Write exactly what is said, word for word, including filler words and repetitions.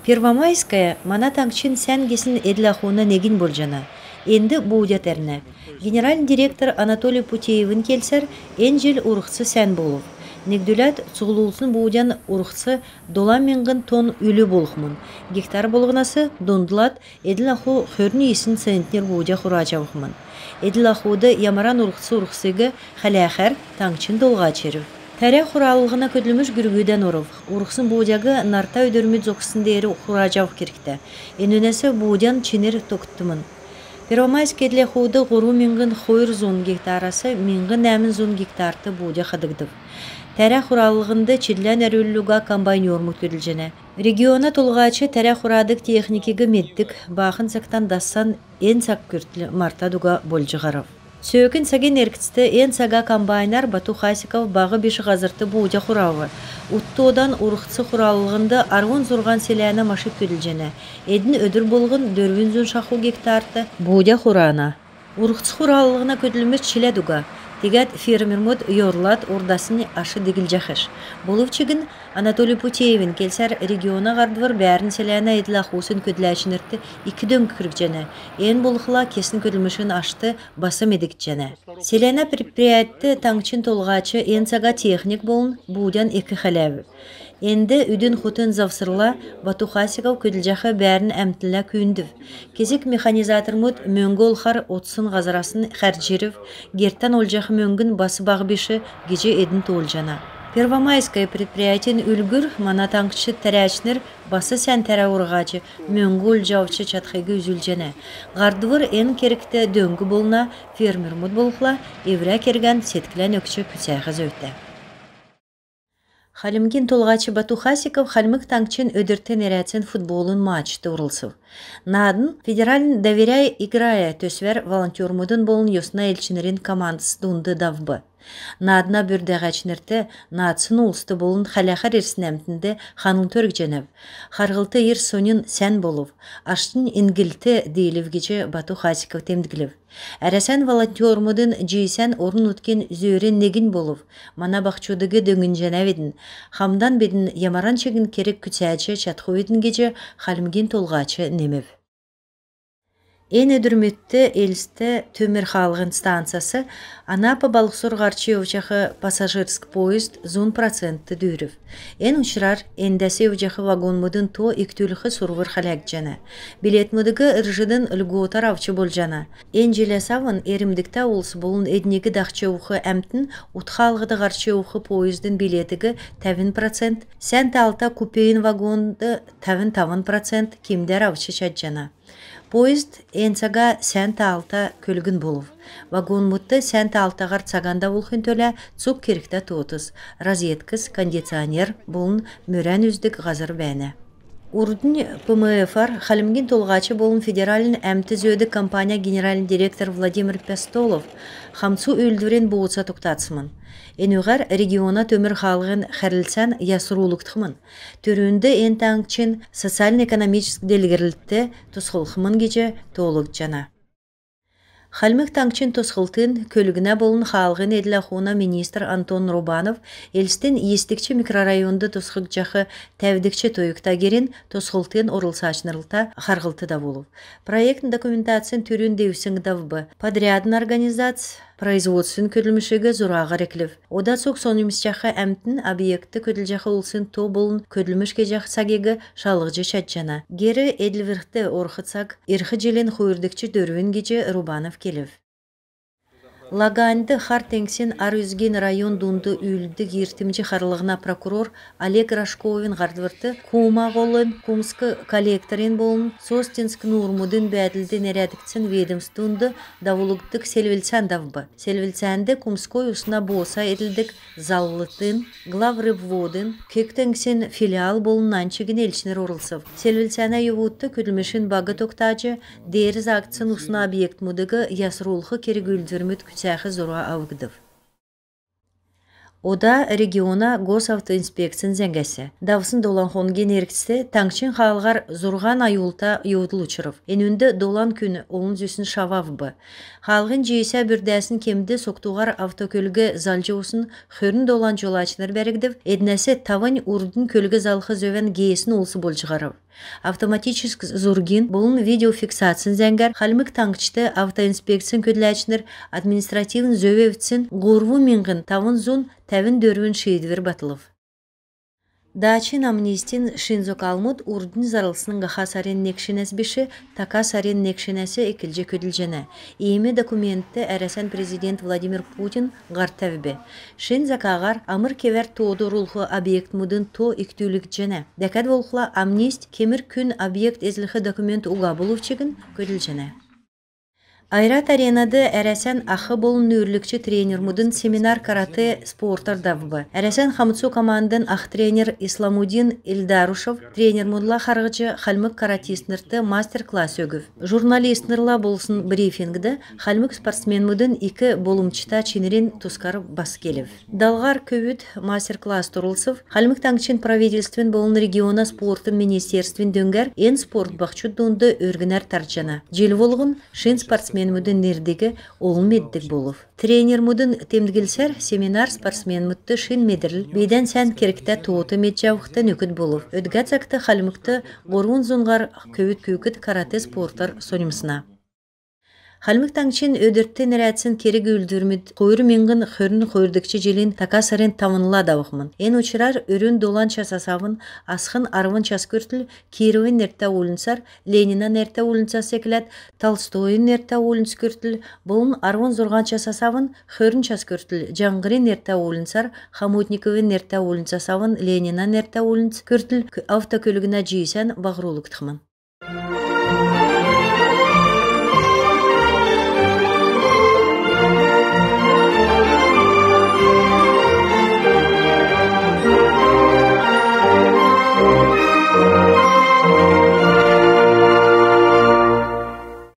Первомайская мана таңһчин сән гисн эдл-ахун негнь болҗана. Энд буудя тәрнә. Генеральн директор Анатолий Путеевин келсәр, эн җил урһц сән болв. Негдүләд цуглулсн буудян урһц долан миңһн тонн үлү болхмн. Гектар болһнас дундлад эдл-аху хөрн йисн центнер буудя хураҗ авхмн. Эдл-ахуд ямаран урһц урһсиг хәләхәр таңһчин Толһач ирв. Тәрә хураллһна көдлмш гүргүдән орв. Урһсн буудяг нарта өдрмүд зогссн деер хураҗ авх кергтә. Энүнәс буудян чинр тогтдмн. Первомайск эдл-ахуд һурвн миңһн хойр зун гектарас миңһн нәәмн зун гектарт буудя хадгдв. Тәрә хураллһнд чидлән әрвлл уга комбайнермүд көдлҗәнә. Региона Толһач тәрә хурадг техникиг меддг, баахн цагтан дассан эн цаг күртл мартад уга болҗ һарв. Цөөкн цагин эргцд эн цага комбайнар Бату Хасиков баһ биш һазрт буудя хурав. Ут тоодан урһц хураллһнд арвн зурһан селәнә машид көдлҗәнә. Эдн өдр болһн дөрвн зун шаху гектарт буудя хурана. Урһц хураллһна көдлмш чиләд уга. Тегәд фермермүд йорлад урдаснь аш диглҗәхш. Болв чигн Анатолий Путеевин келсәр, региона һардвр бәәрн селәнә эдл-ахусин көдләчнрт ик дөң күргҗәнә. Эн болхла кесн көдлмшин ашт бас медгдҗәнә. Селәнә предприятьд таңһчин Толһач эн цага техник болн буудян эк хәләв. Энд үдин хотын завсрла. Бату Хасиков көдлҗәх бәәрн әмтнлә күүндв. Кесг механизатормуд мөңг олхар одсн һазрасн хәрҗ ирв. Гертән олҗах мөңгн бас баһ биш гиҗ эдн тоолҗана. Первомайское предприятин үлгүр мана таңһчд тәрәчнр бас сән тәрә урһаҗ, мөңг олҗ авч чадхиг үзүлҗәнә. Һардвр эн кергт дөң болна. Фермермүд болхла эврә кергән седклән өгч күцәх зөвтә. Хальмгин Толһач Бату Хасиков Хальмг Таңһчин өдрт нерәдсн футболын матчд орлцв. Наадн федеральн «Доверяй, играя» төсвәр волонтермудын болн йосна элчнрин командс дунд давв. Наадна бүрдәһәчнрт, наадсн улст болн хәләхәр ирсн әмтнд ханлт өргҗәнәв. Харһлт йир соньн, сән болв. Аштнь иньгллт диилв гиҗ Бату Хасиков темдглв. Әрәсән волонтермудын җисән орн-нутгин зөөрин негнь болв. Мана баһчудыг дөңнҗәнәвидн. Хамдан бидн ямаран чигн керг күцәҗ чадхвидн гиҗ Хальмгин Толһач немв. Эн өдрмүдт Элст төмр хаалһин станцас Анапа балһсур һарч йовҗах пассажирск поезд зун процентд дүүрв. Эн учрар эндәс йовҗах вагонмудын то икдүлх сурвр хәләгдҗәнә. Билетмүдиг РЖД-н льготар авч болҗана. Эн җиләс авн эрмдгтә улс болн эдниг дахҗ йовх әмтн ут хаалһд һарч йовх поездин билетиг тәвн процент, сән таалта купейн вагонд тәвн тавн процент кимдәр авч чадҗана. Поезд эн цага сән таалта көлгн болв. Вагонмудт сән таалтаһар цаган давулхин төлә цуг кергтә тоотс: розеткс, кондиционер болн мөрән үздг һазр бәәнә. Урднь ПМЭФ-ар Хальмгин Толһач болн федеральн әмт зөөдг компанин генеральн директор Владимир Пястолов хамцу үүлдврин бооца тогтасмн. Энүгәр региона төмр хаалһин хәрлцән ясрулгдхмн. Түрүнд эн таңһчин социальн-экономическ делгрлтд тосхлхмн гиҗ тоолгдҗана. Хальмг Таңһчин тосхлтын, көлгнә болн хаалһин эдл-ахуна министр Антон Рубанов Элстин йисдгч микрорайонд тосхгдҗах тәвдгч тойгта герин тосхлтын орлцачнрта харһлт давулв. Проектн документацин түрүн девсң давв. Подрядн организац производственн көдлмшиг зураһар эклв. Ода цуг соньмсҗах әмтн объектд көдлҗәх улсин то болн көдлмш кеҗәх цагиг шалһҗ чадҗана. Гер эдлврт орх цаг ирх җилин хойрдгч дөрвн гиҗ Рубанов келв. Лаганьд Хар теңгсин ар үзгин район дунд үүлддг йиртмҗ харлһна прокурор Олег Рожковин һардврт Кума һолын, Кумск коллекторин болн Состинск нуурмудын бәәдлд нерәдгдсн ведомств дунд давулгддг селвлцән давв. Селвлцәнд Кумской усна бооца эдлдг заллтын, Главрыбводын, Кек теңгсин филиал болн нань чигн элчнр орлцв. Селвлцәнә йовудт көдлмшин баг тогтаҗ, деер заагдсн усна объектмудыг ясрулх керг-үүлдврмүд күцәх зура авгдв. Ода региона Госавтоинспекцин зәңгәс. Давсн долан хонгин эргцд таңһчин хаалһар зурһан аюлта йовдл учрв. Энүнд долан күн олн зүсн шав авв. Хаалһин җисә бүрдәсн кемд согтуһар автокөлг залҗ йовсн хөрн долан җолачнр бәргдв, эднәс тавнь урднь көлг залх зөвән геесн улс болҗ һарв. Автоматическ зургин болн видеофиксацин зәңгәр Хальмг Таңһчд автоинспекцин көдләчнр административн зөв эвдсн һурвн миңһн тавн зун тәвн дөрвн шиидвр батлв. Дачн амнистин шин зокалмуд урднь зарлсн һаха сарин негнәс биш, така сарин негнәс эклҗ көдлҗәнә. Иим документд Әрәсән президент Владимир Путин һар тәвв. Шин закаһар амр кевәр тоод орулх объектмудын то икдүлгдҗәнә. Дәкәд болхла амнист кемр күн объект эзлх документ уга болв чигн көдлҗәнә. Ойрат Аренад Әрәсән ах болн нүүрлгч тренермудын семинар каратэ спортар давв. Әрәсән хамцу командын ах тренер Исламудин Эльдарушев тренермудла харһҗ хальмг каратистнрт мастер-класс өгв. Журналистнрла болсн брифингд хальмг спортсменмудын ик болмҗта чинрин тускар бас келв. Далһар көвүд мастер-класст орлцв. Хальмг Таңһчин правительствин болн региона спортын министерствин дөңгәр эн спорт баһчуд дунд өргнәр тарҗана. Җил болһн шин спортсменмудын нердиг олн меддг болв. Тренермудын темдглсәр, семинар спортсменмудт шин медрл, бийдән сән кергтә тоот медҗ авхд нөкд болв. Өдгә цагт Хальмгт һурвн зун һар көвүд күүкд каратэ спортар соньмсна. Хальмг Таңһчин өдрт нерәдсн керг-үүлдврмүд хойр миңһн хөрн хойрдгч җилин така сарин тавнла давхмн. Эн учрар өрүн долан часас авн асхн арвн час күртл Кировин нертә уульнцар, Ленинә нертә уульнцас экләд Толстойин нертә уульнц күртл болн арвн зурһан часас авн хөрн час күртл Җаңһрин нертә уульнцар, Хомутниковин нертә уульнцас авн Ленинә нертә уульнц күртл автокөлгнә җисән баһрулгдхмн.